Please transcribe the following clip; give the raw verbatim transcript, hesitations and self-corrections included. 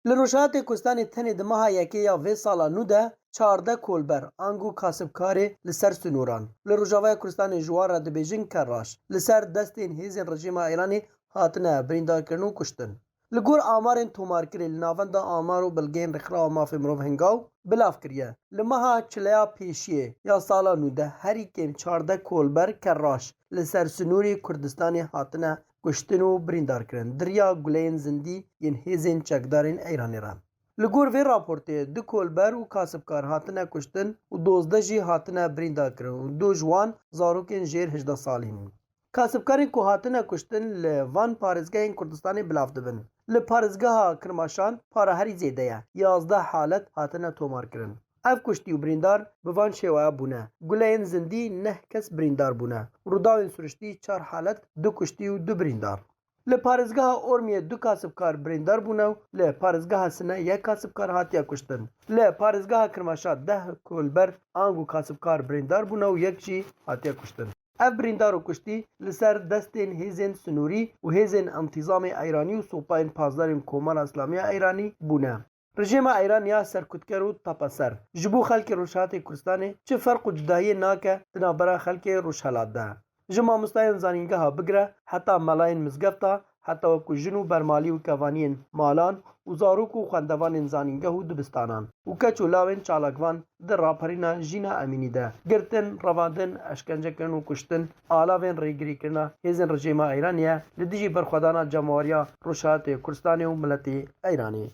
Li Rojhilatê Kurdistanê tenê di meha yekê ya vê sala nû de çardeh kolber ango kasibkarê li ser sinoran li Rojavaya Kurdistanê ji wan re dibêjin kerraş, li ser destên hêzên rejîma Îranê hatine birîndarkirin û kuştin. Li gor amarên tomarkirê li Navenda Amar û Bilgeyên Rêkxirawa Mafê Mirov Hingaw bilav kiriye, li meha çileya pêşiyê ya sala nû de herî kêm çardeh kolber kerraş li ser sinûrê Kurdistanê hatine kuştin û birîndar kirin di riya guleyên zindî yên hêzên çekdarên Eyranê re. Li gor vê raportê du kolber û kasibkar hatine kuştin û dozdeh jî hatine birîndar kirin û du ji wan zarokên jêr hejdeh salî ne. Kasibkarên ku hatine kuştin li van parêzgehên Kurdistanê bilav dibin. Li parêzgeha Kirmaşan para herî zêde ye, yazdeh halet hatine tomarkirin. Ev kuştî û birîndar bi van şêweya bûne. Guleyên zindî neh kes birîndar bûne. Rûdawên siruştî çar halet, du kuştî û du birîndar. Li parêzgeha Ormiyê du kasibkar birîndar bûne û li parêzgeha Sine yek kasibkar hatiye kuştin. Li parêzgeha Kirmaşa deh kolber ango kasibkar birîndar bûne û yek jî hatiye kuştin. Ev birîndar û kuştî li ser destên hêzên sinûrî û hêzên întîzamê Eyranî û sopayên pasdarên Komara Îslamî ya Eyranî bûne. Rejîma Eyran ya serkutker û tepeser ji bo xelkê Rojhilatê Kurdistanê çi ferq û cudahiyê nake di navbera xelkê Rojhilat de. Ji mamostayên zanîngeha bigire heta melayên mizgefta, heta wekû jin û bermalî û kevaniyên malan û zarok û xwendevanên zanîngeh û dibistanan û keç û lawên çalakvan di raperîna Jîna Emînî de girtin, revandin, eşkencekirin û kuştin, alavên rêgirîkirina hêzên rejîma Eyranê ye li dijî berxwedana cemaweriya Rojhilatê Kurdistanê û miletê Eyranê.